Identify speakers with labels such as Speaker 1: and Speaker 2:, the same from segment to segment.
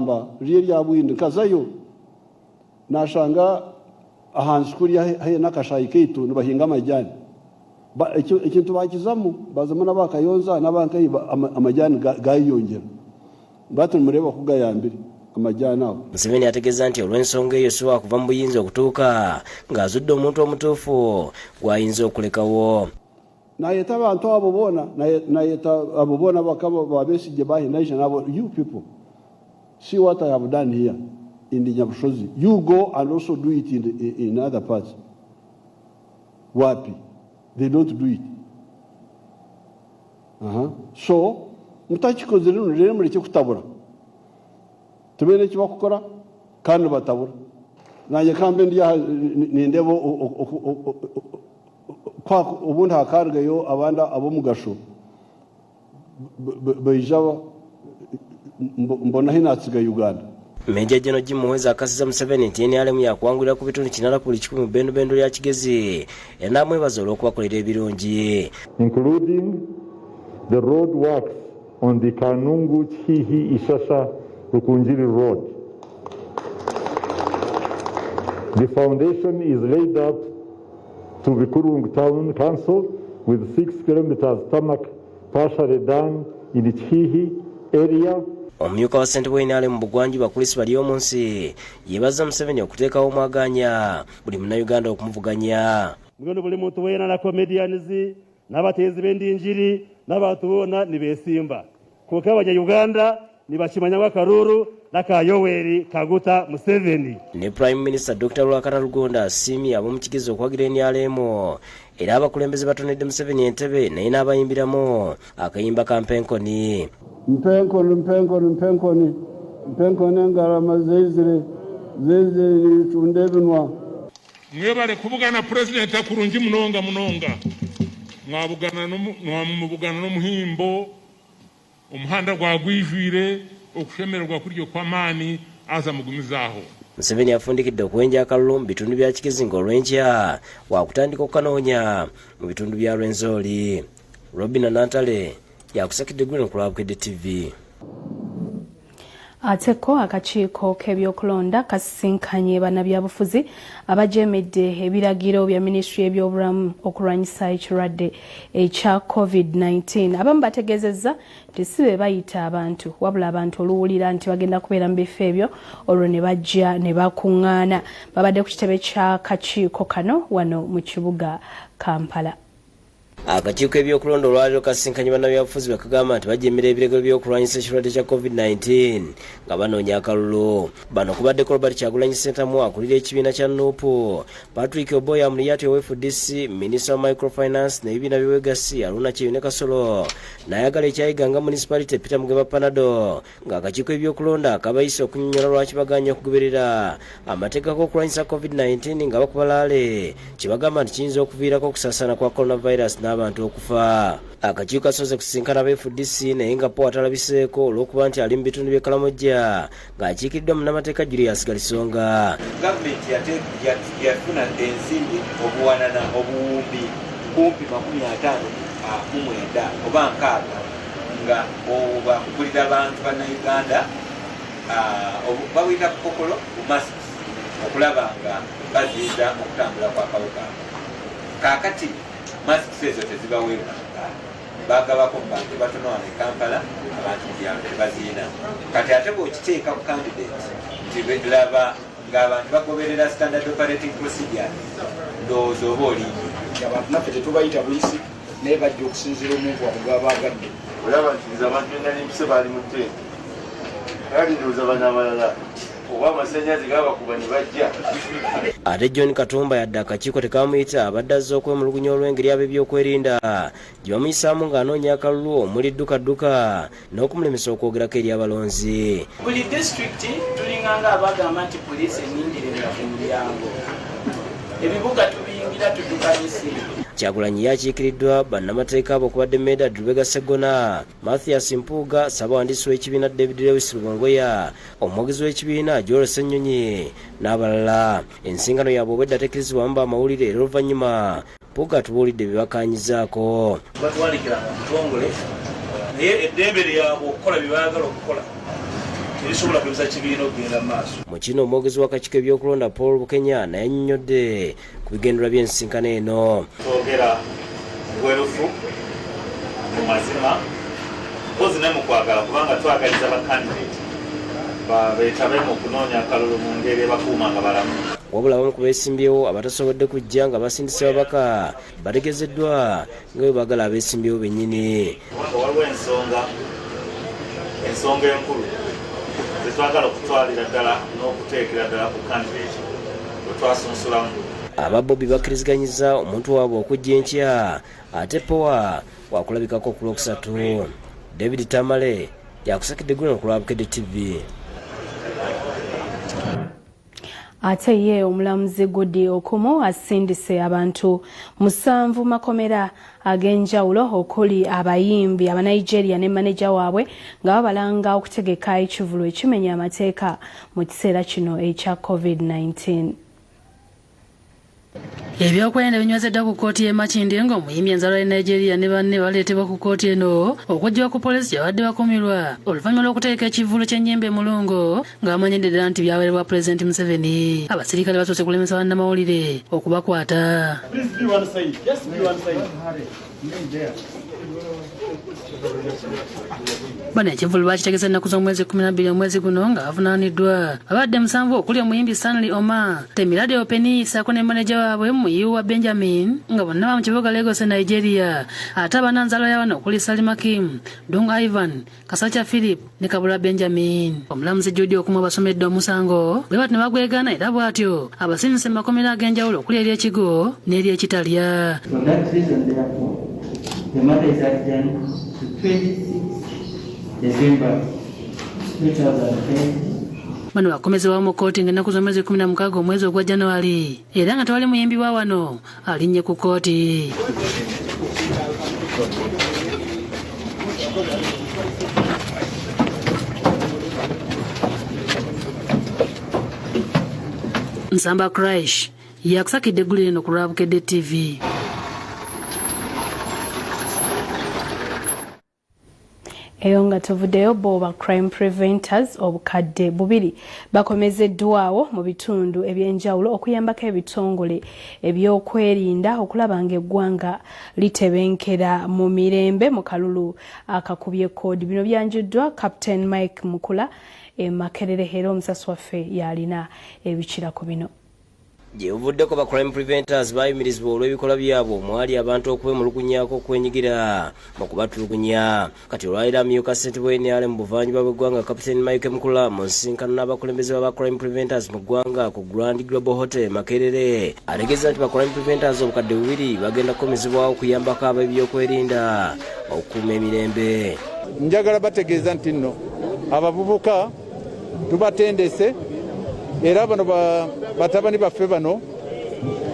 Speaker 1: ihamba riri erya Bwindi nkazayo nashanga ahansi kuriya haihi n'akashaayi kaitu nibahinga amajani. Ekintu bakizamu bazamu n'abakayonza n'abankahi amajani gayeyongyera. Bati nimureeba ku gayambire amajani ago.
Speaker 2: Museveni ategeeza nti olw'ensonga eyo si wakuva mu buyinza okutuuka ng'azudde omuntu omutuufu gw'ayinza okulekawo.
Speaker 1: Nayeta abantu abo boona, nayeta abo boona bakaba ba Besigye bahi naija nabo, you people see what I have done here in the Nyabushozi, you go and also do it in other parts. Wapi, they don't do it. So mutakikozire rero mureke kutabura, tibaine eki bakukora kandi nibatabura. Nanye kambe ndi aha nindeeba obundi hakarugayo abandi ab'omugasho baija mbona ahi natsiga Uganda.
Speaker 2: Meeja General Jim Muhwezi akasiza Museveni nti NRM yakuwangulira ku bitundu 8 ku buli 100 mu bbendobendo lya Kigezi era n'amwebaza olw'okubakolera ebirungi.
Speaker 3: Including the road works on the Kanungu Kihihi Ishasha Rukungiri Road. The foundation is laid up to Bikurungu Town Council with 6 kilometers tarmac partially done in Kihihi area.
Speaker 2: Omumyuka wa ssentebe w'NRM mu bugwanjuba Chris Baryomunsi yeebaza Museveni okuteekawo omwagaanya buli munnayuganda okumuvuganya.
Speaker 4: Mbwenu buli muntu weena na comedians n'abateezi b'endingiri n'abantu boona nibeesimba. Kwonka Abanya-Uganda nibakimanya ngu akaruuru n'aka Yoweri Kaguta Museveni.
Speaker 2: Ne Prime Minister Dokita Ruhakana Rugunda asiimye ab'omu Kigezi okuwagira NRM era abakulembeze batonedde Museveni entebe naye n'abayimbiramu akayimba ka Mpenkoni.
Speaker 1: Mpenkoni, mpenkoni, mpenkoni, mpenkoni engarama zeizire, zeizire nitunda ebinwa.
Speaker 5: Mwebale kubugana Purezidenti akurungi munonga munonga. Mwabugana mwamubugana n'omuhimbo, omuhanda gwagwijwire, okushemererwa kuri okw'amaani, aza mugumizaaho.
Speaker 2: Museveni afundikidde okuwenja akalulu mu bitundu bya Kigezi ng'olw'enkya wakutandika okukanoonya mu bitundu bya Rwenzori. Robina Nantale yakusakidde Green ku lwa Bukedde TV.
Speaker 6: Ate ko akakiiko k'ebyokulonda kasisinkanye bannabyabufuzi abajeemedde ebiragiro bya minisitule y'ebyobulamu okulwanyisa ekirwadde ekya COVID-19. Abamu bategeezezza nti si be bayita abantu wabula abantu oluwulira nti bagenda kubeera mu bifo ebyo olwo ne bajja ne bakuŋŋaana. Babadde ku kitebe ky'akakiiko kano wano mu kibuga Kampala.
Speaker 2: Akakiiko k'ebyokulonda olwaleero kasisinkanye bannabyabufuzi be kagamba nti bajeemera ebiragiro by'okulwanyisa ekirwadde kya COVID-19 nga banoonya akalulu. Bano kubaddeko Robert Kyagulanyi Ssentamu akulira ekibiina kya Nup, Patrick Oboi Amuriat owa FDC, minisita wa microfinance n'ebibiina by'obwegassi Haruna Kyeyune Kasolo n'ayagala ekya Iganga Municipality Peter Mugema Panado ng'akakiiko k'ebyokulonda kabayise okunnyonnyola lwaki bagaanye okugoberera amateeka g'okulwanyisa COVID-19 nga bakuba laale kye bagamba nti kiyinza okuviirako okusaasaana kwa coronavirus n'abantu okufa. Akakiiko kasoose kusisinkana aba FDC naye nga Paul atalabiseeko olw'okuba nti ali mu bitundu by'e Karamoja ng'akiikiriddwa munnamateeka Julius Galisonga.
Speaker 7: Gavumenti yafuna ensimbi obuwanana obuwumbi kumpi 59 oba 60 nga bakugulira bantu bannayuganda babuyita bukokolo bu masks okulaba nga baziyiza okutambula kw'akawuka ako. Kaakati masks ezo tezibaweebwanga, bagabako mu bantu batono wano e Kampala, abantu mu byalo tebaziina. Kati ate bw'okiteeka ku candidate nti laba ng'abantu bagoberera standard operating procedures, ndowooza oba olimbye.
Speaker 8: Abantu naffe tetubayita buyisi naye bajja okusinziira omuntu waabwe gw'aba agadde.
Speaker 9: Olaba nti nze abantu be nali mpise baali mu ttenti, kale ndowooza bano abalala oba amasannyalaze gaabakuba ne bajja.
Speaker 2: Ate John Katumba yadde akakiiko tekamuyita abadde azze okwemulugunya olw'engeri ab'ebyokwerinda gye bamuyisaamu ng'anoonya akalulu omuli ddukadduka n'okumulemesa okwogerako eri abalonzi.
Speaker 10: Buli disitulikiti tulinga nga abagamba nti poliisi ennindirenga ku mulyango. Ebibuga tubiyingira tudduka misinde.
Speaker 2: Kyagulanyi yakiikiriddwa bannamateeka abo okubadde Medard Lubega Sseggona, Mathias Mpuuga, ssabawandiisi w'ekibiina David Lewis Rubongoya, omuwagizi w'ekibiina Joel Ssenyonyi n'abalala. Ensingano yaabwe obwedda tekkirizibwamu bamawulire era oluvannyuma Mpuuga atubuulidde bye bakaanyizaako.
Speaker 11: Batwandikiranga mutongole naye eddembe lyabwe okukola bye baagala okukola. Terisobola kulemesa kibiina okugenda mu maaso.
Speaker 2: Mu kino omwogezi w'akakiiko ebyokulonda Paul Bukenya naye annyonnyodde ku bigendererwa by'ensisinkano eno.
Speaker 11: Twogera mu bwerufu, mu mazima, mpozi ne mu kwagala, kubanga twagaliza bakandidate beetabe mu kunoonya akalulu mu ngeri ebakuuma nga balamu.
Speaker 2: Wabula abamu ku beesimbyewo abatasobodde kujja nga basindise babaka bategeezeddwa nga bwe baagala abeesimbyewo bennyini.
Speaker 11: Kubanga waliwo ensonga enkulu zetwagala okutwalira ddala n'okuteekera ddala ku kandidate bwe twasunsulamu.
Speaker 2: Aba Bobi bakkiriziganyizza omuntu waabwe okujja enkya, ate Powa wakulabikako ku Lwokusatu. David Tamale yakusakidde guno ku lwa Bukedde TV.
Speaker 6: Ate ye omulamuzi Gudi Okumu asindise abantu 7 makomera ag'enjawulo okuli abayimbi Abanigeria ne maneja waabwe nga babalanga okutegeka ekivvulu ekimenya amateeka mu kiseera kino ekya COVID-19.
Speaker 12: Ebyokwerinda binywezeddwa ku kkooti y'e Makindye ng'omuyimbi enzaalwa y'e Nigeria ne banne baleetebwa ku kkooti eno okuggyibwa ku poliisi gye babadde bakuumirwa oluvannyuma lw'okutegeka ekivvulu ky'ennyimba e Mulungo nga bamanyidde ddala nti byawerebwa Pulezidenti Museveni. Abasirikale batuuse kulemesa bannamawulire okubakwata. Bano ekivvulu bakitegese ennaku z'omwezi 12 omwezi guno nga bavunaaniddwa babadde 7 okuli omuyimbi Stanley Omah, Temilade Openi ssaako ne maneja waabwe Muyiwa Benjamin nga bonna ba mu kibuga Lagos e Nigeria. Ate abana nzaalwa ya bano okuli Salima Kim, Dung Ivan, Kasacha Philip ne Kabula Benjamin. Omulamuzi Judy Okumu abasomedde omusango bwe batyo ne bagwegaana era bw'atyo abasindise mu makomera ag'enjawulo okuli ery'Ekigo n'ery'Ekitalya.
Speaker 13: For that reason, therefore, the matter is adjourned to 26 December 2020.
Speaker 12: Bano bakomezebwawo mu kkooti ng'ennaku z'omwezi 16 omwezi ogwa January era nga tewali muyimbi wa wano alinnye ku kkooti. Nsamba Crash yakusakidde eggulire eno ku lwa Bukedde TV.
Speaker 6: Eyo nga tuvuddeyo, bo ba crime preventers obukadde 2 bakomezeddwawo mu bitundu ebyenjawulo okuyambako ebitongole ebyokwerinda okulaba ng'eggwanga litebenkera mu mirembe mu kalulu akakubye koodi. Bino byanjuddwa Captain Mike Mukula e Makerere era omusasi waffe y'alina ebikira ku bino.
Speaker 2: Gye buvuddeko ba crime preventers bayimirizibwa olw'ebikolwa byabwe omwali abantu okwemulugunyaako okwenyigira mu kubatulugunya. Kati olwaleero amyuka ssentebe w'e NRM mu buvanjuba bw'eggwanga Captain Mike Mukula mu nsisinkano n'abakulembeze ba crime preventers mu ggwanga ku Grand Global Hotel Makerere ategeeza nti ba crime preventers obukadde 2 bagenda kukomezebwawo okuyambako ab'ebyokwerinda okukuuma emirembe.
Speaker 14: Njagala bategeeza nti nno abavubuka tubatendese era bano batabani baffe bano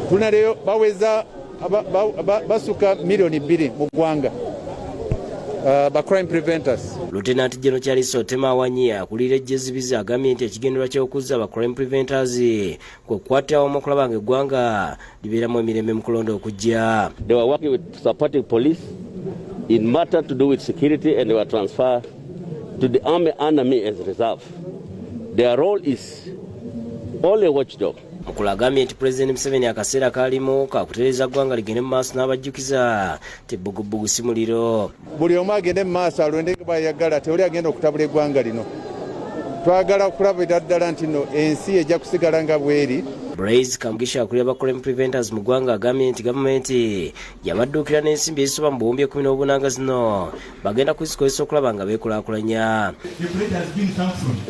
Speaker 14: tunaleyo baweza basuka 2 millioni mu ggwanga, ba crime preventers.
Speaker 2: Lieutenant General Charles Otema Awanyi akulira ejjezibizi agambye nti ekigendererwa ky'okuzza ba crime preventers kwe kukwatira awamu okulaba ng'eggwanga libeeramu emirembe mu kulonda okujja.
Speaker 15: They were working with supporting police in matter to do with security and they were transferred to the army under me as reserve. Their role is only a watchdog.
Speaker 2: Mukula agambye nti Pulezidenti Museveni akaseera kalimu kakutereeza ggwanga ligende mu maaso n'abajjukiza nti bbugubugu si muliro.
Speaker 14: Buli omu agende mu maaso alonde bw'ayagala, tewali agenda okutabula eggwanga lino. Twagala okulabira ddala nti nno ensi ejja kusigala nga bw'eri.
Speaker 2: Blaise Kamugisha akulira ba crime preventers mu ggwanga agambye nti gavumenti yabadduukira n'ensimbi ezisoba mu buwumbi 18 nga zino bagenda kuzikozesa okulaba nga beekulaakulanya.
Speaker 16: The president has been sanctioned,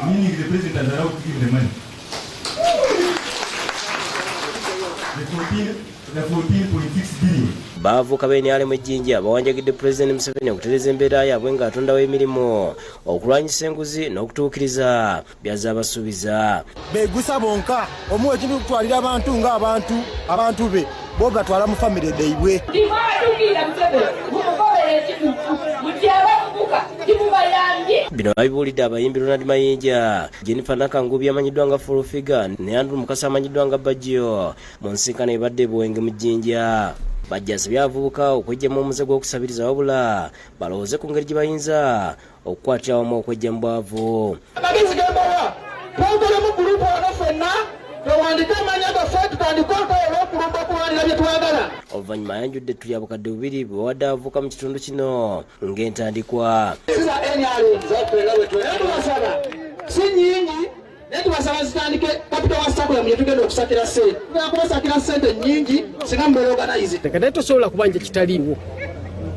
Speaker 16: meaning the president has allowed to give the money. The 14.6 billion.
Speaker 2: Baavuka b'e NRM e Jjinja bawanjagidde Pulezidenti Museveni okutereeza embeera yaabwe ng'atondawo emirimu, okulwanyisa enguzi n'okutuukiriza by'azze abasuubiza.
Speaker 17: Beegusa bonka omuwa ekintu kutwalira abantu ng'abantu abantu be bo batwala mu famire daibwe.
Speaker 2: Bino babibuulidde abayimbi Ronald Mayinja, Jennifer Nakangubi amanyiddwa nga Full Figure ne Andrew Mukasa amanyiddwa nga Bajjo mu nsinkano ebadde e Buwenge mu Jjinja. Bajja asabye abavubuka okweggyamu omuze gw'okusabiriza wabula balowooze ku ngeri gye bayinza okukwatira awamu okweggya mu bwavu.
Speaker 18: Amagezi ge mbawa, twogolemu gurupu wano ffenna tuwandiike amannya gaffe tutandike olutalo olw'okulumba okulwanira bye twagala.
Speaker 2: Oluvannyuma ayanjudde ettu lya bukadde 2 bwe bawadde abavubuka mu kitundu kino ng'entandikwa.
Speaker 18: Si za NRM zaffe nga bwe naye tubasaba si nnyingi naye tubasaba zitandike kapito wa SACCO yammwe gye tugenda okusakira ssente. Tugenda kubasakira ssente nnyingi singa mubeera organized.
Speaker 19: Kati tosobola kubanja kitaliiwo,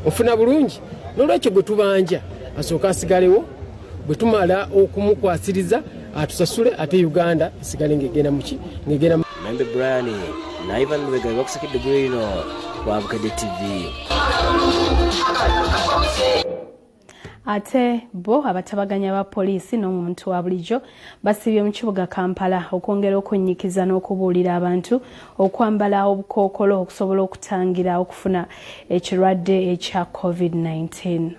Speaker 19: ofuna bulungi. N'olwekyo gwe tubanja asooke asigalewo, bwe tumala okumukwasiriza atusasule, ate Uganda esigale ng'egenda muki ng'egenda.
Speaker 2: Membe Brian na Ivan Lubega bakusakidde eggulire lino kwa Bukedde TV.
Speaker 6: Ate bo abatabaganya ba poliisi n'omuntu wa bulijjo basiibye mu kibuga Kampala okwongera okunnyikiza n'okubuulira abantu okwambala obukookolo okusobola okutangira okufuna ekirwadde ekya COVID-19.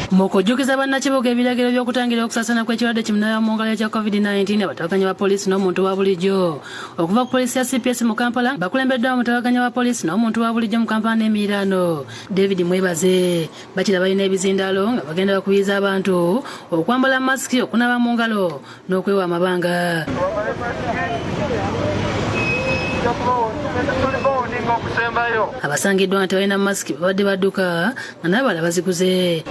Speaker 12: Mu kujjukiza bannakibuga ebiragiro by'okutangira okusaasaana kw'ekirwadde kimunaaba mu ngalo ekya COVID-19, abatabaganya ba poliisi n'omuntu wa bulijjo okuva ku poliisi ya CPS mu Kampala bakulembeddwa omutabaganya wa poliisi n'omuntu wa bulijjo mu Kampala n'emiriraano David Mwebaze bakira balina ebizindaalo nga bagenda bakubiriza abantu okwambala masiki, okunaaba mu ngalo n'okwewa amabanga. Abasangiddwa nga tebalina masiki babadde badduka nga n'abalala baziguze.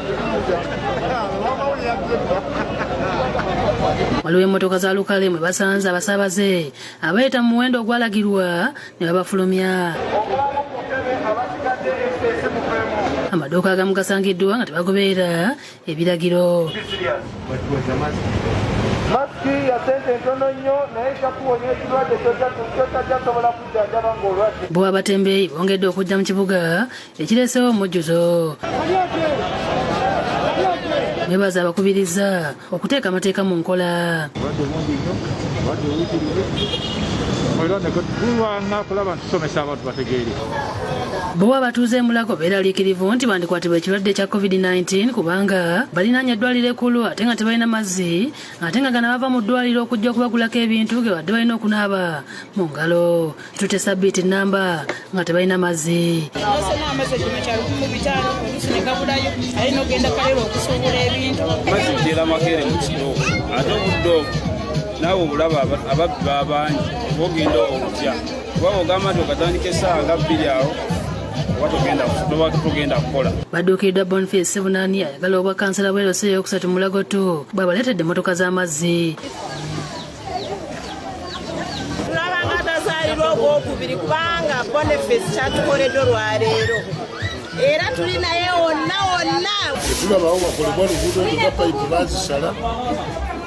Speaker 12: Waliwo emmotoka za lukale mwe basanze abasaabaze abayita mu muwendo ogwalagirwa ne babafulumya. Amaduuka agamu gasangiddwa nga tebagoberera ebiragiro.
Speaker 20: Masiki ya ssente ntono nnyo naye ejja kuwonya ekirwadde ky'otajja kusobola kujjanjaba ng'olwadde.
Speaker 12: Bo abatembeeyi bongedde okujja mu kibuga ekireeseewo omujjuzo. Mwebaza abakubiriza okuteeka amateeka mu nkola.
Speaker 21: Obulwadde bungi nnyo, obulwadde buyitiridde. Era ne tulwana kulaba nti tusomesa abantu bategeere.
Speaker 12: Bo abatuuze e Mulago beeraliikirivu nti bandikwatibwa ekirwadde ekya COVID-19 kubanga balinaanye eddwaliro ekkulu ate nga tebalina mazzi, ate nga gano abava mu ddwaliro okujja okubagulako ebintu ge badde balina okunaaba mu ngalo. Kitutte sabbiiti nnamba nga tebalina mazzi.
Speaker 22: Nosena amazzi ekipimo kya 1500, oluusi ne gabulayo, ate n'ogenda Kalero okusuubula ebintu.
Speaker 23: Amazzi gera makeere mu kiro, ate obudde obwo naawe obulaba ababbi babangi, oba ogenda otya kuba ogamba nti okatandika essaawa nga 2 awo oba togenda kukola.
Speaker 12: Badduukiriddwa Boniface Sebunani ayagala obwa kansala bw'e LC ey'okusatu Mulago 2 bw'abaleetedde emmotoka z'amazzi.
Speaker 24: Tulaba nga atazaalirwa ogwokubiri kubanga Boniface kyatukoledde olwaleero era tuli naye wonna wonna.
Speaker 25: Tetulabawo wakolebwa luguudo nga payipu baazisala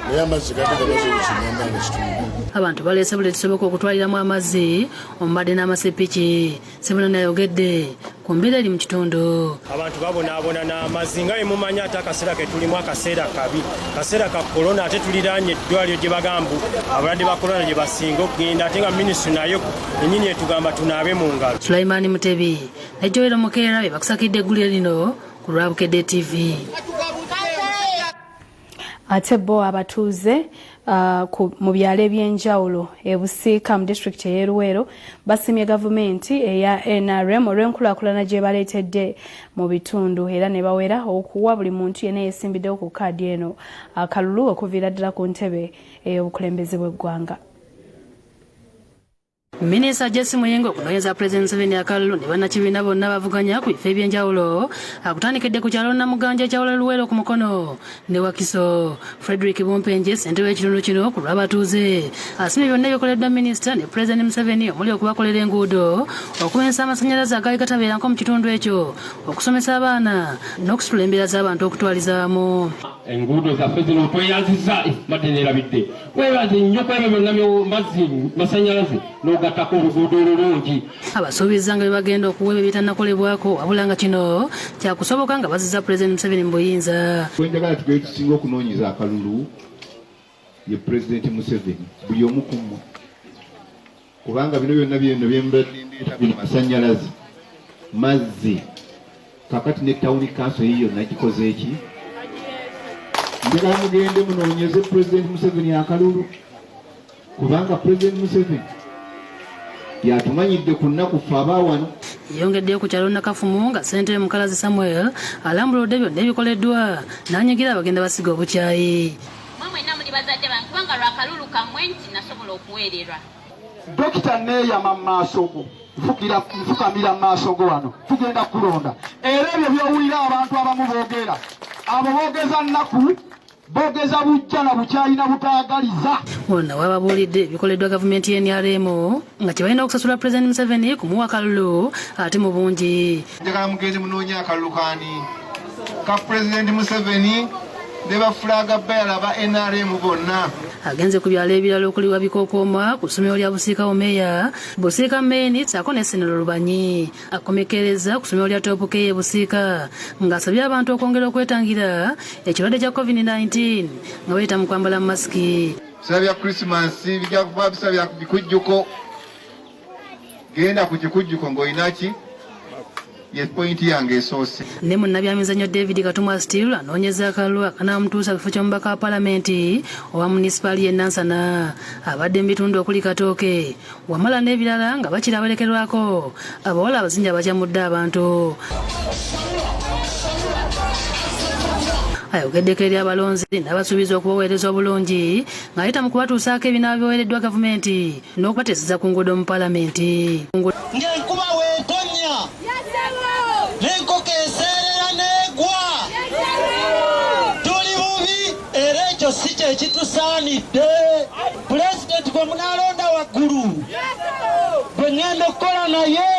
Speaker 25: naye amazzi gadde gabaze ekinyamba nga kitundu.
Speaker 12: Abantu baleese buli ekisoboka okutwaliramu amazzi omubadde n'amasepiki. Sebunani ayogedde ku mbeera eri mu kitundu.
Speaker 26: Abantu babonaabona n'amazzi nga bwe mumanyi, ate akaseera ke tulimu akaseera kabi, kaseera ka korona, ate tuliraanye eddwaliro gye bagamba abalwadde ba korona gye basinga okugenda, ate nga minisitule nayo ennyini etugamba tunaabe mu ngalo.
Speaker 12: Sulaiman Mutebi ne Joel Mukeera be bakusakidde eggulire lino ku lwa Bukedde TV.
Speaker 6: Ate bo abatuuze mu byalo eby'enjawulo e Busiika mu disitulikiti ey'e Luweero basimye gavumenti eya NRM olw'enkulaakulana gye baleetedde mu bitundu era ne bawera okuwa buli muntu yenna yeesimbiddewo ku kaadi eno akalulu okuviira ddala ku ntebe ey'obukulembeze bw'eggwanga.
Speaker 12: Minisita Jesse Muyingo okunoonyeza Pulezidenti Museveni akalulu ne bannakibiina bonna bavuganya ku bifo eby'enjawulo akutandikidde ku kyalo Namuganja ekyawula Luweero ku Mukono ne Wakiso. Frederick Bumpenje ssentebe w'ekitundu kino ku lw'abatuuze asimye byonna ebikoleddwa minisita ne Pulezidenti Museveni omuli okubakolera enguudo, okumensa amasannyalaze agaali gatabeeranko mu kitundu ekyo, okusomesa abaana n'okusitula embeera z'abantu okutwaliza awamu.
Speaker 27: Enguudo zaffe zino tweyanzizza mbadde neerabidde weebaze nnyo ku ebyo byonna mazzi masannyalaze n'ogattako oluguudo olulungi.
Speaker 12: Abasuubizza nga bwe bagenda okuwa ebyo ebitannakolebwako wabula nga kino kyakusoboka nga bazizza Pulezidenti Museveni mu buyinza.
Speaker 28: Gwe njagala tugere tusinga okunoonyeza akalulu ye Pulezidenti Museveni, buli omu ku mmwe, kubanga bino byonna byeno byembadde ndeeta bino masannyalaze, mazzi, kakati ne tawuni kanso yiyo nagikoze eki. Njagala mugende munoonyeze Pulezidenti Museveni akalulu kubanga Pulezidenti Museveni Yatumanyidde ku nnaku ffe abaawano.
Speaker 12: Yeyongeddeyo ku kyalo Nakafumu nga ssentebe Mukalazi Samuel alambuludde byonna ebikoleddwa n'anyigira abagenda basiga obukyayi.
Speaker 1: Mwe mwenna muli bazadde bange kubanga lwa kalulu kammwe nti nasobola okuweererwa.
Speaker 20: Dokita neeyama mu maaso go, nfukamira mu maaso go wano, tugenda kulonda. Era ebyo by'owulira abantu abamu boogera, abo boogeza nnaku, boogeza bujja na bukyayi na butaagaliza.
Speaker 12: Ono wababuulidde ebikoleddwa gavumenti y'e NRM nga kye balina okusasula Pulezidenti Museveni kumuwa akalulu ate mu bungi.
Speaker 28: Njagala mugenzi munoonye akalulu kaani ka Pulezidenti Museveni ne ba flag bearer ba NRM bonna.
Speaker 12: Agenze ku byalo ebirala okuli Wabikokooma ku ssomero lya Busiika Omeya, Busiika Main ssaako ne Ssenero Lubanyi. Akomekkerezza ku ssomero lya Top K e Busiika ng'asabye abantu okwongera okwetangira ekirwadde kya COVID-19 nga bayita mu kwambala masiki.
Speaker 28: Biseera bya Christmas bijja kuba biseera bya bikujjuko. Genda ku kikujjuko ng'olina ki? Ye pointi yange esoose.
Speaker 12: Ne munnabyamizannyo David Katumwa Steel anoonyeza akalulu akanaamutuusa ku kifo ky'omubaka wa palamenti owa munisipaali y'e Nansana. Abadde mu bitundu okuli Katooke, Wamala n'ebirala nga bakira awerekerwako abawala abazinja abakyamudde abantu. Ayogeddeko eri abalonzi n'abasuubiza okubaweereza obulungi ng'ayita mu kubatuusaako ebinaaba biweereddwa gavumenti n'okubateeseza ku nguudo mu palamenti.
Speaker 3: Ng'enkuba weetonnya n'enkoko eseerera n'egwa, tuli bubi era ekyo si kye kitusaanidde. Pulezidenti gwe munaalonda waggulu gwe ŋŋenda okukola naye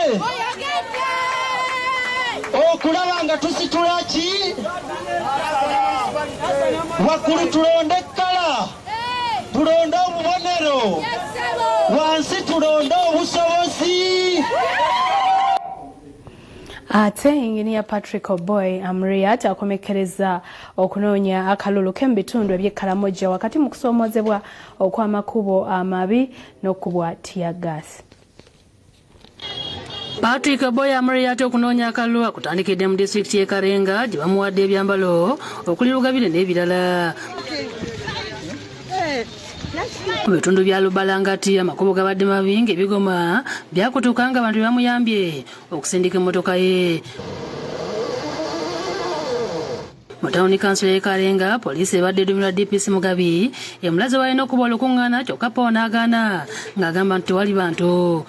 Speaker 3: okulaba nga tusitula ki waggulu, tulonde ekkala, tulonde obubonero, wansi tulonde obusobozi.
Speaker 6: Ate Engineer Patrick Oboi Amuriat akomekkereza okunoonya akalulu ke mu bitundu eby'e Karamoja wakati mu kusoomoozebwa okw'amakubo amabi n'okukubwa tear gas.
Speaker 12: Patrick Oboi Amuriat okunoonya akalulu akutandikidde mu disitulikiti y'e Karenga gye bamuwadde ebyambalo okuli Lugabire n'ebirala. Mu bitundu bya Lubalangati amakubo gabadde mabi ng'ebigoma byakutuka ng'abantu bebamuyambye okusindika emmotoka ye. Mu tawuni kanso y'e Karenga poliisi ebadde edumirwa DPC Mugabi emulaze walina okuba olukuŋŋaana kyokka Paul n'agaana ng'agamba nti tewali bantu.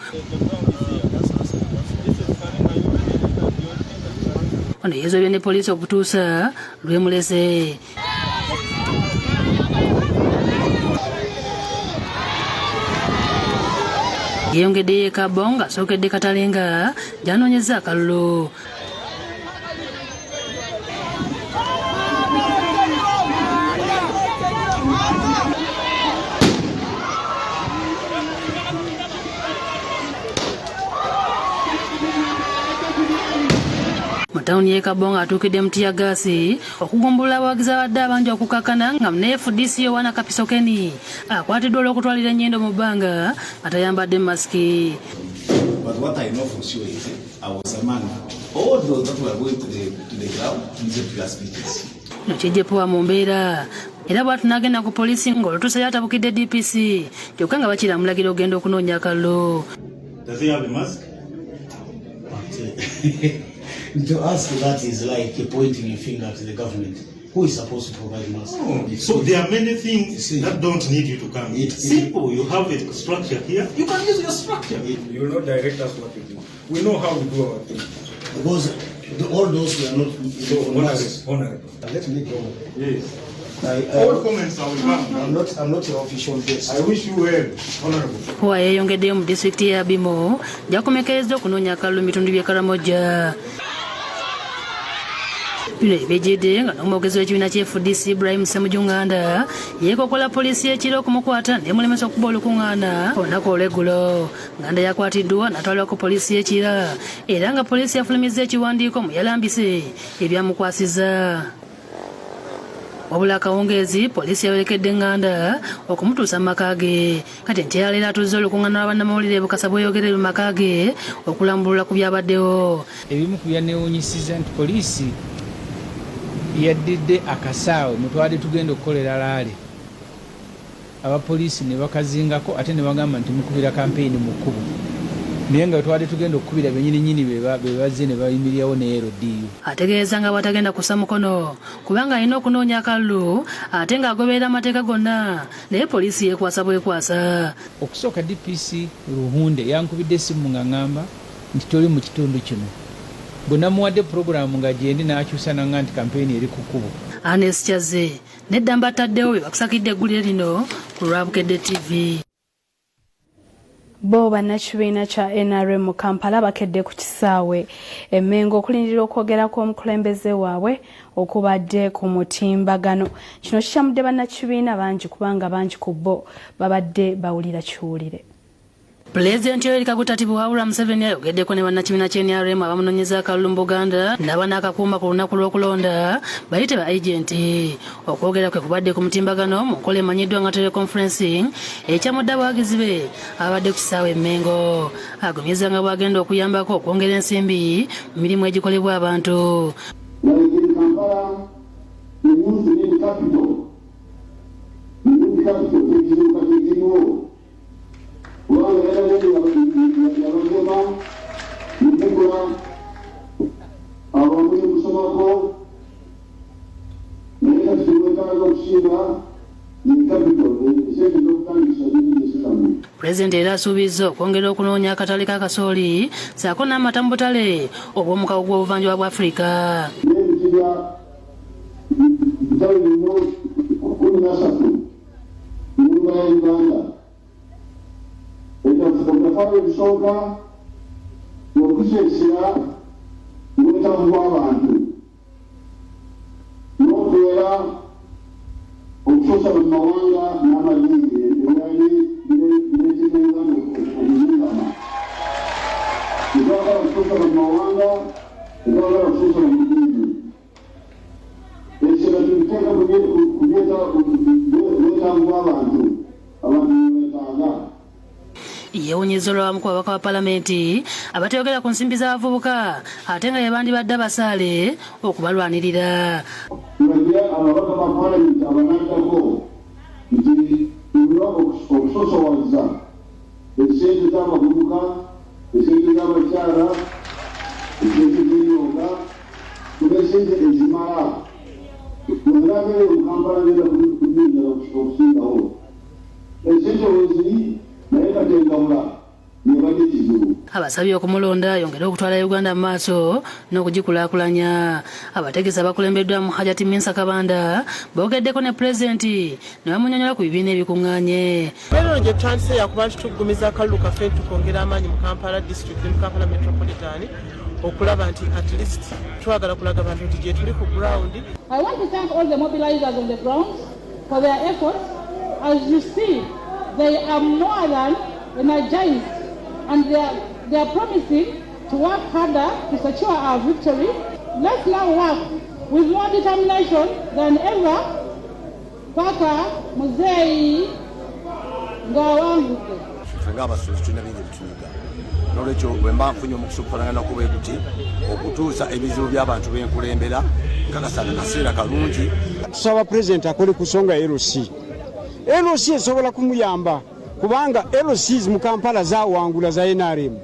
Speaker 12: Ono yeezobye ne poliisi okutuusa lw'emulese. Yeeyongeddeyo e Kabo ng'asookedde Katalenga gy'anoonyezza akalulu. Mu tawuni y'e Kabo ng'atuukidde mu ttiyaggaasi okugumbulula abawagizi abadde abangi okukakkana nga ne FDC Yowana Kapisokeni akwatiddwa olw'okutwalira ennyindo mu bbanga nga tayambadde masiki.
Speaker 4: But what I know for sure is I was among all those that were going to the ground to listen to your speeches.
Speaker 12: Kino kijje Power mu mbeera era bw'atyo n'agenda ku poliisi ng'olutuusa yatabukidde DPC kyokka nga bakira amulagira okugenda okunoonya akalulu.
Speaker 4: Does he have a mask?
Speaker 5: But to ask that is like pointing a finger to the government. Who is supposed to provide masks?
Speaker 16: Oh, so there are many things that don't need you to come. Simple, you have a structure here. You can use your structure.
Speaker 7: You will not direct us what to do. We know how we do our thing.
Speaker 5: Because all those who are not
Speaker 7: so honorable, honorable.
Speaker 5: Let me go.
Speaker 7: Yes. All comments are welcome.
Speaker 5: I'm not your official guest.
Speaker 7: I wish you well, honorable.
Speaker 12: Power yeeyongeddeyo mu disitulikiti ya Abimo gy'akomekkerezza okunoonya akalulu mu bitundu by'e Karamoja. Bino ebijjidde nga n'omwogezi w'ekibiina kya FDC Ibrahim Ssemujju Nganda yeekokola poliisi y'ekiro okumukwata n'emulemesa okukuba olukuŋŋaana olunaku olw'eggulo. Nganda yakwatiddwa n'atwalibwa ku poliisi y'Ekira era nga poliisi yafulumizza ekiwandiiko mu yalambise ebyamukwasizza. Wabula akawungeezi poliisi yawerekedde Nganda okumutuusa mu maka ge. Kati enkya ya leero atuuzza olukuŋŋaana lwa bannamawulire e Bukasa bweyogerere mu maka ge okulambulula ku byabaddewo.
Speaker 8: Ebimu ku byanneewuunyisizza nti poliisi yaddidde akasaawe mwe twabadde tugenda okukolera laale, abapoliisi ne bakazingako ate ne bagamba nti mukubira kampeyini mu kkubo. Naye nga twali tugenda okukubira benyini nyini be bazze ne bayimirirawo ne LDU.
Speaker 12: Ategeeza nga bw'atagenda kussa mukono kubanga alina okunoonya akalulu ate ng'agoberera amateeka gonna, naye poliisi yeekwasa bwekwasa.
Speaker 8: Okusooka DPC Ruhunde yankubidde essimu ng'ang'amba nti toli mu kitundu kino. Bwe namuwadde pulogulaamu nga gyendi n'akyusa n'ang'amba nti kampeyini eri ku kkubo.
Speaker 12: Agnes Kyazze ne Ddamba Taddewo be bakusakidde eggulire lino ku lwa Bukedde TV.
Speaker 6: Bo bannakibiina kya NRM mu Kampala bakedde ku kisaawe e Mmengo okulindirira okwogera kw'omukulembeze waabwe okubadde ku mutimbagano. Kino kikyamudde bannakibiina bangi kubanga bangi ku bo babadde bawulira kiwulire.
Speaker 12: Pulezidenti Yoweri Kaguta Tibuhaburwa Museveni ayogeddeko ne bannakibiina kya NRM abamunoonyeza akalulu mu Buganda n'abanaakakuuma ku lunaku lw'okulonda bayite ba agenti. Okwogera kwe kubadde ku mutimbagano mu nkola emanyiddwa nga teleconferencing ekyamudde abawagizi be ababadde ku kisaawe e Mmengo. Agumizza nga bw'agenda okuyambako okwongera ensimbi mu mirimu egikolebwa abantu.
Speaker 9: Like in Kampala, we use the name capital. The name capital tekizuuka tekiriwo. Kubanga yabagema, mukugula, abamu musomako, naye kati twetaaga okusinga ye capital, esente z'okutandikisa ziri zisigamu.
Speaker 12: Pulezidenti era asuubizza okwongera okunoonya akatale ka kasooli ssaako n'amata mu butale obw'omukago gw'obuvanjuba bwa Afirika.
Speaker 9: N'ebiti bya bitale bino 13 mu nyumba ya Uganda. Ettaffaali erisooka okuseesera obwetaavu bw'abantu n'okuwera okusosa mu mawanga n'amadiini ebyali bireetedde Uganda okuzingama. Tetwagala kusosa mu mawanga, tetwagala kusosa mu ddiini. Essira tuliteeka ku bwetaavu bw'abantu, abantu beetaaga.
Speaker 12: Yeewunyizza olw'abamu ku babaka ba palamenti abatayogera ku nsimbi z'abavubuka ate nga ye bandibadde abasaale okubalwanirira.
Speaker 9: Tulagire ababaka ba palamenti abanaddako nti tulina okusosowaza essente z'abavubuka, essente z'abakyala, essente z'emyoga, tuba essente ezimala. Bwe mu Kampala ngenda kunyingira okusingawo. Essente weeziri naye kati engabula yebadde kizibu.
Speaker 12: Abasabye okumulonda ayongere okutwala Uganda mu maaso n'okugikulaakulanya. Abategesi abakulembeddwamu Hajati Minsa Kabanda boogeddeko ne pulezidenti ne bamunyonnyola ku bibiina ebikuŋŋaanye.
Speaker 10: Embeera eno gye tutandise yakuba nti tuggumiza akalulu kaffe tukwongera amaanyi mu Kampala district ne mu Kampala metropolitan okulaba nti at least twagala kulaga abantu nti gye tuli ku ground.
Speaker 11: I want to thank all the mobilizers on the ground for their efforts. As you see, they are more than energized and they are promising to work harder to secure our victory. Let's now work with more determination than ever. Paka Muzeeyi ng'awangudde.
Speaker 13: Ffe ng'abasuubuzi tulina bingi bituyiga, n'olwekyo bwe mba nfunye omukisa okufaananako bwe guti okutuusa ebizibu by'abantu b'enkulembera, nkakasa nga kaseera kalungi.
Speaker 14: Tusaba pulezidenti akole ku nsonga ya LC. LC esobola kumuyamba kubanga LCs mu Kampala zawangula za NRM,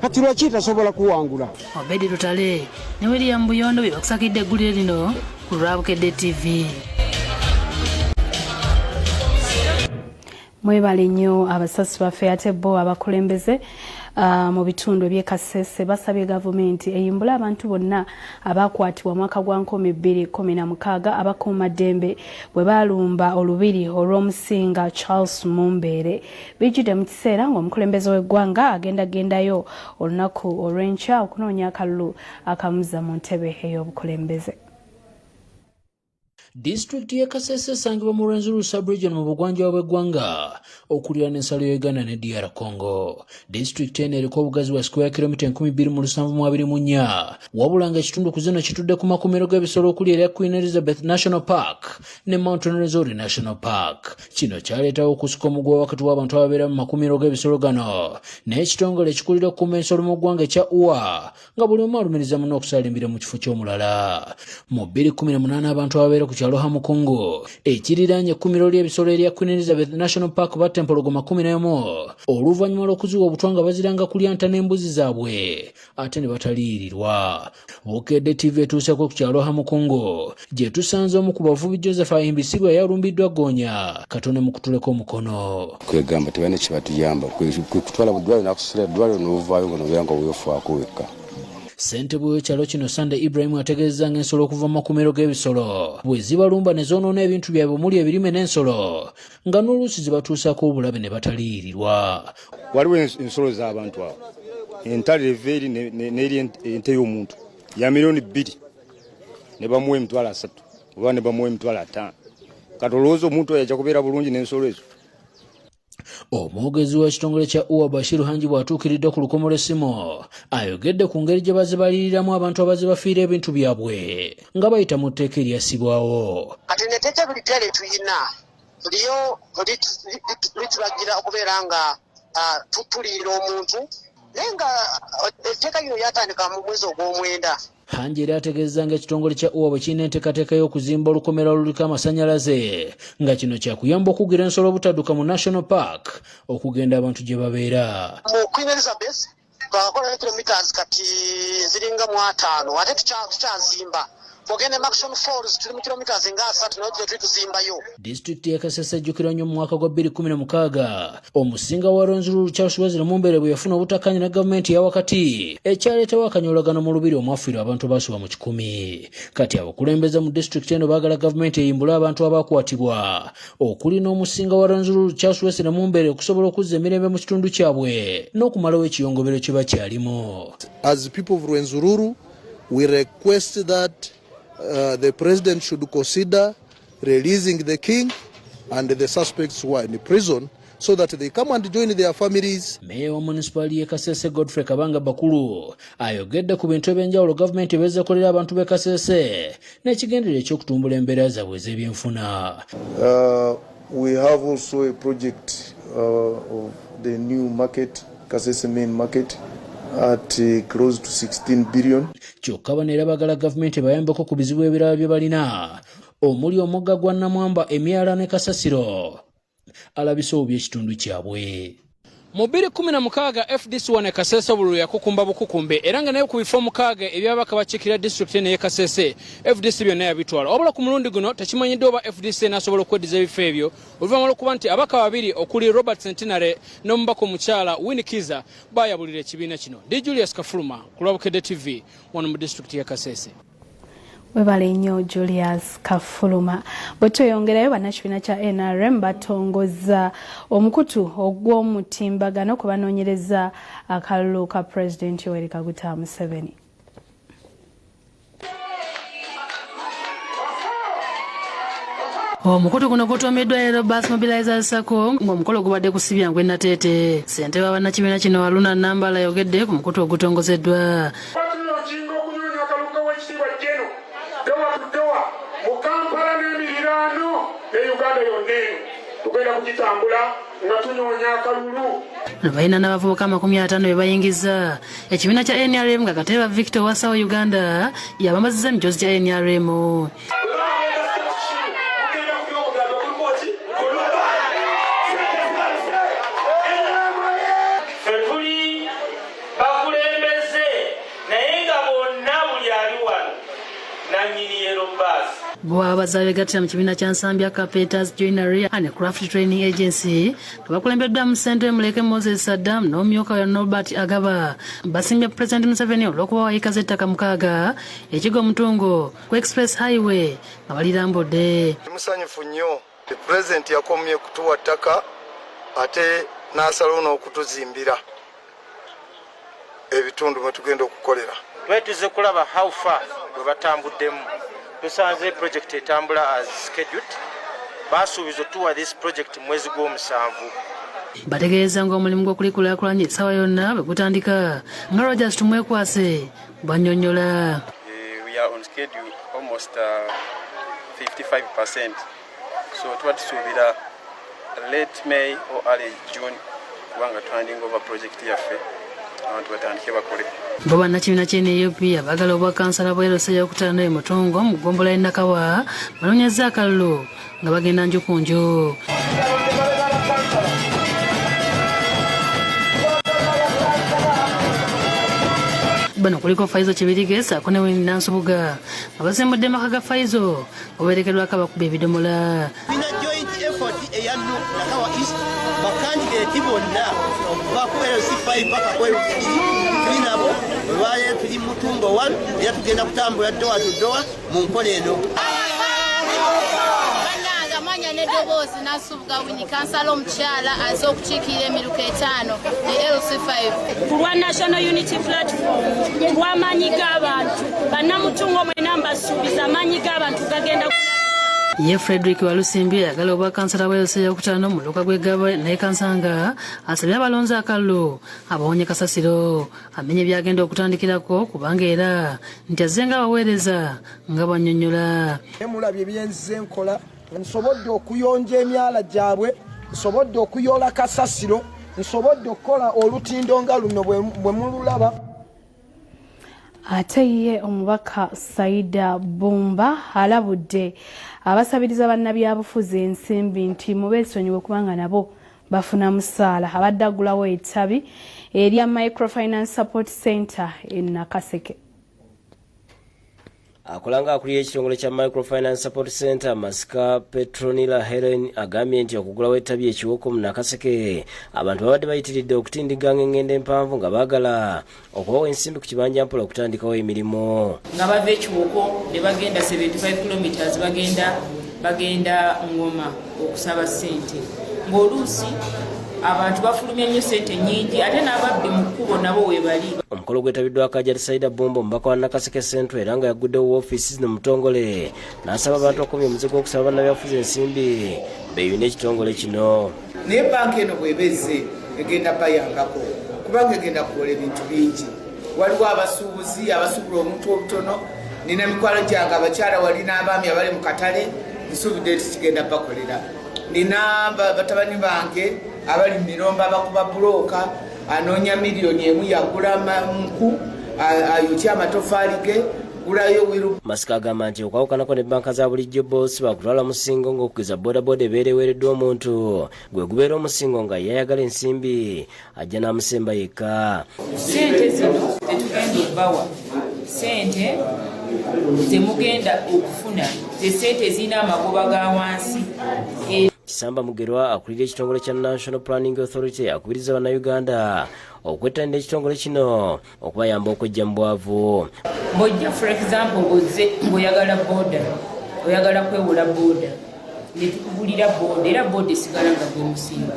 Speaker 14: kati lwaki tasobola kuwangula?
Speaker 12: Obedi Lutale ne William Buyondo be bakusakidde eggulire lino ku lwa Bukedde TV.
Speaker 6: Mwebale nnyo abasasi baffe. Ate bo abakulembeze mu bitundu eby'e Kasese basabye gavumenti eyimbule abantu bonna abakwatibwa mwaka gwa 2016 abakuumaddembe bwe baalumba olubiri olw'omusinga Charles Mumbeere. Bijjudde mu kiseera ng'omukulembeze w'eggwanga agendagendayo olunaku olw'enkya okunoonya akalulu akamuzza mu ntebe ey'obukulembeze.
Speaker 15: Disitulikiti y'e Kasese esangibwa mu Rwenzururu sub-region mu bugwanjuba bw'eggwanga okuliraana ensalo ya Uganda ne DR Congo. Disitulikiti eno eriko obugazi bwa square kilomita 2724, wabula ng'ekitundu ku zino kitudde ku makuumiro g'ebisolo okuli erya Queen Elizabeth National Park ne Mount Rwenzori National Park. Kino kyaleetawo okusika omuguwa wakati w'abantu ababeera mu makuumiro g'ebisolo gano n'ekitongole ekikulira okukuuma ensolo mu ggwanga ekya UWA, nga buli omu alumiriza munne okusalimbira mu kifo ky'omulala. Mu 2018 abantu ababeera ku kyalo Hamukungu ekiriraanye ekkumiro ly'ebisolo erya Queen Elizabeth National Park batta empologoma 11 oluvannyuma lw'okuziwa obutwa nga baziranga kulya nta n'embuzi zaabwe ate ne bataliyirirwa. Bukedde TV etuuseeko ku kyalo Hamukungu gye tusanze omu ku bavubi Joseph Ahimbisibwe yalumbiddwa ggoonya katone mu kutuleka omukono.
Speaker 2: Kwegamba tebalina kye batuyamba kutwala mu ddwaliro n'akusasula eddwaliro n'ovaayo nga nobeera nga weefaako wekka.
Speaker 15: Ssentebe w'ekyalo kino Sande Ibrahim ategeezezza ng'ensolo okuva mu makuumiro g'ebisolo bwe zibalumba ne zoonoona ebintu byabwe omuli ebirime n'ensolo nga n'oluusi zibatuusaako obulabe ne bataliyirirwa.
Speaker 17: Waliwo ensolo z'abantu awo entale eva eri n'eri ente y'omuntu ya 2 million ne bamuwa 30,000 oba ne bamuwa 50,000. Kati olowooza omuntu oyo ajja kubeera bulungi n'ensolo ezo?
Speaker 15: Omwogezi w'ekitongole kya UWA Bashir Hangi bw'atuukiridde ku lukomo lw'essimu ayogedde ku ngeri gye bazibaliriramu abantu abazze bafiira ebintu byabwe nga bayita mu tteeka eryassibwawo.
Speaker 18: Kati netteeka lipya lye tuyina lyo litulagira okubeera nga tuliyirira omuntu, naye nga etteeka lino lyatandika mu mwezi ogw'omwenda.
Speaker 15: Hangi era ategeezezza ng'ekitongole kya UWA bwe kirina enteekateeka y'okuzimba olukomera oluliko amasannyalaze nga kino kyakuyamba okugira ensolo obutadduka mu National Park okugenda abantu gye babeera.
Speaker 18: Mu Queen Elizabeth twakakolayo kilometers kati ziringa mu 50, ate tukyazimba. Ogenda e Murchison Falls tuli mu kilometers nga 30, naye tuli tuzimbayo.
Speaker 15: Disitulikiti y'e Kasese ejjukirwa nnyo mu mwaka gwa 2016 omusinga wa Rwenzururu Charles Wesley Mumbere bwe yafuna obutakkaanya ne gavumenti eya wakati ekyaleetawo akanyoolagano mu lubiri omwafiirwa abantu abasoba mu 100. Kati abakulembeze mu disitulikiti eno baagala gavumenti eyimbule abantu abakwatibwa okuli n'omusinga wa Rwenzururu Charles Wesley Mumbere okusobola okuzza emirembe mu kitundu kyabwe n'okumalawo ekiyongobero kye bakyalimu.
Speaker 19: As people of Rwenzururu, we request that the president should consider releasing the king and the suspects who are in prison so that they come and join their families.
Speaker 15: Meeya wa munisipaali y'e Kasese Godfrey Kabanga Bakulu ayogedde ku bintu ebyenjawulo gavumenti ebezekolera abantu b'e Kasese n'ekigendererwa eky'okutumbula embeera zaabwe ez'ebyenfuna.
Speaker 21: We have also a project of the new market, Kasese main market, at close to 16 billion.
Speaker 15: Kyokka bano era baagala gavumenti ebayambeko ku bizibu ebirala bye balina omuli omugga gwa Namwamba, emyala ne kasasiro alabisa obubi ekitundu kyabwe.
Speaker 22: Mu 2016 FDC wano e Kasese obululu yakukumba bukukumbe, era nga naye ku bifo 6 ebyabaka bakiikirira disitulikiti eno ey'e Kasese FDC byonna yabitwala. Wabula ku mulundi guno tekimanyiddwa oba FDC enaasobola okweddiza ebifo ebyo oluvannyuma lw'okuba nti ababaka babiri okuli Robert Centenary n'omubaka omukyala Winnie Kiza bayabulira ekibiina kino. Ndi Julius Kafuluma ku lwa Bukedde TV wano mu disitulikiti y'e Kasese.
Speaker 6: Webale nnyo Julius Kafuluma. Bwe tweyongerayo, bannakibiina kya NRM batongoza omukutu ogw'omutimbagano kwe banoonyereza akalulu ka Pulezidenti Yoweri Kaguta Museveni.
Speaker 12: Omukutu guno gutuumiddwa Yellow Bus Mobilizers Sacco, ng'omukolo gubadde ku Sibyangu e Nateete. Ssentebe wa bannakibiina kino Aluna Nambala ayogedde ku mukutu ogutongozeddwa.
Speaker 23: Batulonkinga okunoonya akalulu k'Oweekitiibwa General door to door mu Kampala n'emiriraano ne Uganda yonna. Eno tugenda kugitambula nga tunoonya akalulu.
Speaker 12: Balina n'abavubuka 50 be bayingiza ekibiina kya NRM, nga Kateeba Victor wasawo Uganda yabambaziza emijoozi gya NRM.
Speaker 24: Ffe tuli bakulembeze, naye nga bonna buli ali wano nannyini Yellow Bus.
Speaker 12: Bo abazze begattira mu kibiina kya Nsambya Carpenters Joinery and Craft Training Agency nga bakulembeddwamu ssentebe Muleke Moses Saddam n'omumyuka wa Norbert Agaba basimbye Pulezidenti Museveni olw'okubawa yiika z'ettaka 6 ekigo Mutungo ku Express Highway nga balirambudde.
Speaker 21: Musanyufu nnyo. Pulezidenti yakomye kutuwa ttaka ate n'asalawo n'okutuzimbira ebitundu mwe tugenda okukolera.
Speaker 24: Twetuzze kulaba how far bwe batambuddemu. Tusanze project etambula as scheduled. Basuubiza otuwa this project mwezi gw'omusanvu.
Speaker 12: Bategeeza ng'omulimu gw'okulikulaakulanya essaawa yonna bwe gutandika, nga Rogers Tumwekwase bwannyonnyola.
Speaker 29: We are on schedule almost 55%, so tuba tusuubira late May or early June kubanga tuhanding over project yaffe abantu batandike bakole.
Speaker 12: Bo bannakibiina kya NUP abaagala obwakansala bwa LC ey'okutaano e Mutungo mu ggombolola y'e Nakawa banoonyezza akalulu nga bagenda nju ku nju. Bano kuliko Faizo Kibirige ssaako ne Winnie Nansubuga nga basimbudde maka ga Faizo obeerekerwako abakuba ebidomola.
Speaker 1: Tulina joint effort eya NUP Nakawa East, bakandidate bonna okuva ku LC5 paka ku LC3 tuli nabo. Olwaleero tuli Mutungo 1 era tugenda kutambula dowa to dowa mu nkola eno.
Speaker 3: Bannange, amanya n'eddoboozi Nansubuga Winnie, kansala omukyala aze okukiikirira emiruka etaano ne LC5.
Speaker 4: Ku lwa National Unity Platform, ku lw'amaanyi g'abantu, bannamutungo mwena mbasuubiza amaanyi g'abantu gagenda.
Speaker 12: Ye Frederick Walusimbi ayagala obwakansala bwa LC ey'okutaano mu muluka gw'e Ggaba naye Kansanga asabye abalonzi akalulu abawonye kasasiro, amenye by'agenda okutandikirako kubanga era nti azze ng'abaweereza nga bw'annyonnyola.
Speaker 16: Mulabye byenzize nkola, nsobodde okuyonja emyala gyabwe, nsobodde okuyoola kasasiro, nsobodde okukola olutindo nga luno bwe mululaba.
Speaker 6: Ate ye omubaka Saida Bumba alabudde abasabiriza bannabyabufuzi ensimbi nti mubeesonyiwe kubanga nabo bafuna musaala. Abadde aggulawo ettabi erya Microfinance Support Center e Nakaseke.
Speaker 20: Akola nga akulira ekitongole kya Microfinance Support Center Masika, Petronila Helen, agambye nti okugulawo ettabi ekiwoko mu Nakaseke abantu babadde bayitiridde okutindiganga engendo empanvu nga baagala okubawa ensimbi ku kibanja mpola okutandikawo emirimu.
Speaker 25: Nga bava ekiwoko ne bagenda 75 kilometers, bagenda Ngoma okusaba ssente, ng'oluusi abantu bafulumya nnyo ssente nnyingi, ate n'ababbi mu kkubo nabo weebali.
Speaker 20: Omukolo gwetabiddwako Hajati Saida Bumba, omubaka wa Nakaseke Central, era nga yagguddewo woofiisi zino mutongole, n'asaba abantu okukomya omuze gw'okusaba bannabyabufuzi ensimbi beeyune ekitongole kino.
Speaker 26: Naye banka eno bw'eba ezze egenda bayambako kubanga egenda kukola ebintu bingi. Waliwo abasuubuzi abasuubula omuntu obutono, nina mikwano gyange abakyala wali n'abaami abali mu katale, nsuubidde nti kigenda bakolera. Nina batabani bange abali mu miromba abakuba bulooka, anoonya miliyoni 1 yagula nku ayokye amatofaali ge gulayo wiru.
Speaker 20: Masika agamba nti okwawukanako ne banka za bulijjo, boosi bakutwala musingo ng'okugeza bodaboda ebeera eweereddwa omuntu gwe gubeera omusingo nga ye ayagala ensimbi ajja n'amusemba yekka.
Speaker 25: Ssente zino tetugenda okubawa, ssente zemugenda okufuna ze ssente ezirina amagoba ga wansi.
Speaker 20: Kisamba Mugerwa akulira ekitongole kya National Planning Authority akubiriza bannayuganda okwettanira ekitongole kino okubayamba okwejja mu bwavu.
Speaker 25: Bw'ojja, for example, ng'ozze ng'oyagala boda, oyagala kwewola boda, ne tukugulira boda, era boda esigala nga gwe musimba.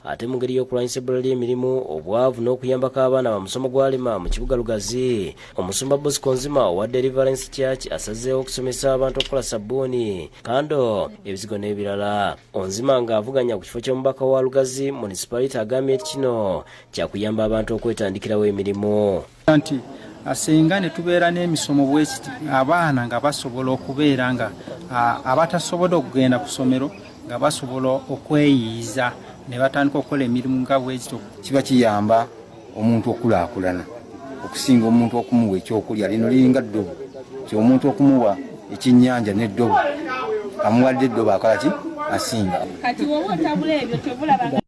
Speaker 20: Ate mu ngeri y'okulwanyisa ebbula ly'emirimu, obwavu n'okuyambako abaana ba musomo gwalema mu kibuga Lugazi, omusumba Bosco Nzima owa Deliverance Church asazeewo okusomesa abantu okukola sabbuuni, kando, ebizigo n'ebirala. Onzima ng'avuganya ku kifo ky'omubaka wa Lugazi Municipality agambye nti kino kyakuyamba abantu okwetandikirawo emirimu.
Speaker 27: Nti singa ne tubeera n'emisomo bwekiti, abaana nga basobola okubeera nga abatasobodde okugenda ku ssomero nga basobola okweyiiza ne batandika okukola emirimu nga bwekito.
Speaker 2: Kiba kiyamba omuntu okulaakulana okusinga omuntu okumuwa ekyokulya. Lino liringa ddobo, ti omuntu okumuwa ekyennyanja n'eddobo, amuwadde eddobo akola ki asinga.
Speaker 11: Kati woba otabula ebyo kyovulaba.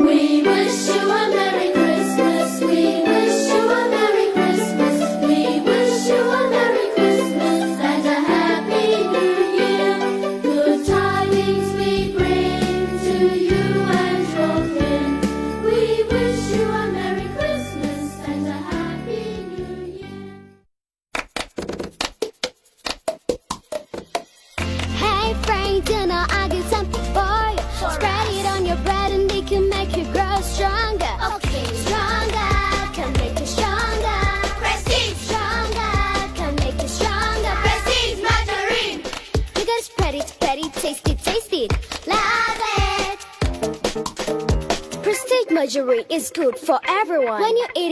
Speaker 28: We wish you a Merry Christmas. We wish you a Merry Christmas. We wish you a Merry Christmas and a Happy New Year. Good tidings we bring to you and your kin. We wish you a Merry Christmas and a Happy New Year.
Speaker 30: Hey Frank, dinner, I got something for you. Spread it on your bread and it can make you grow stronger. Okay. Stronger, can make you stronger. Prestige. Stronger, can make you stronger. Prestige margarine. You gotta spread it, spread it, taste it, taste it. Love it. Prestige margarine is good for everyone. When you eat it.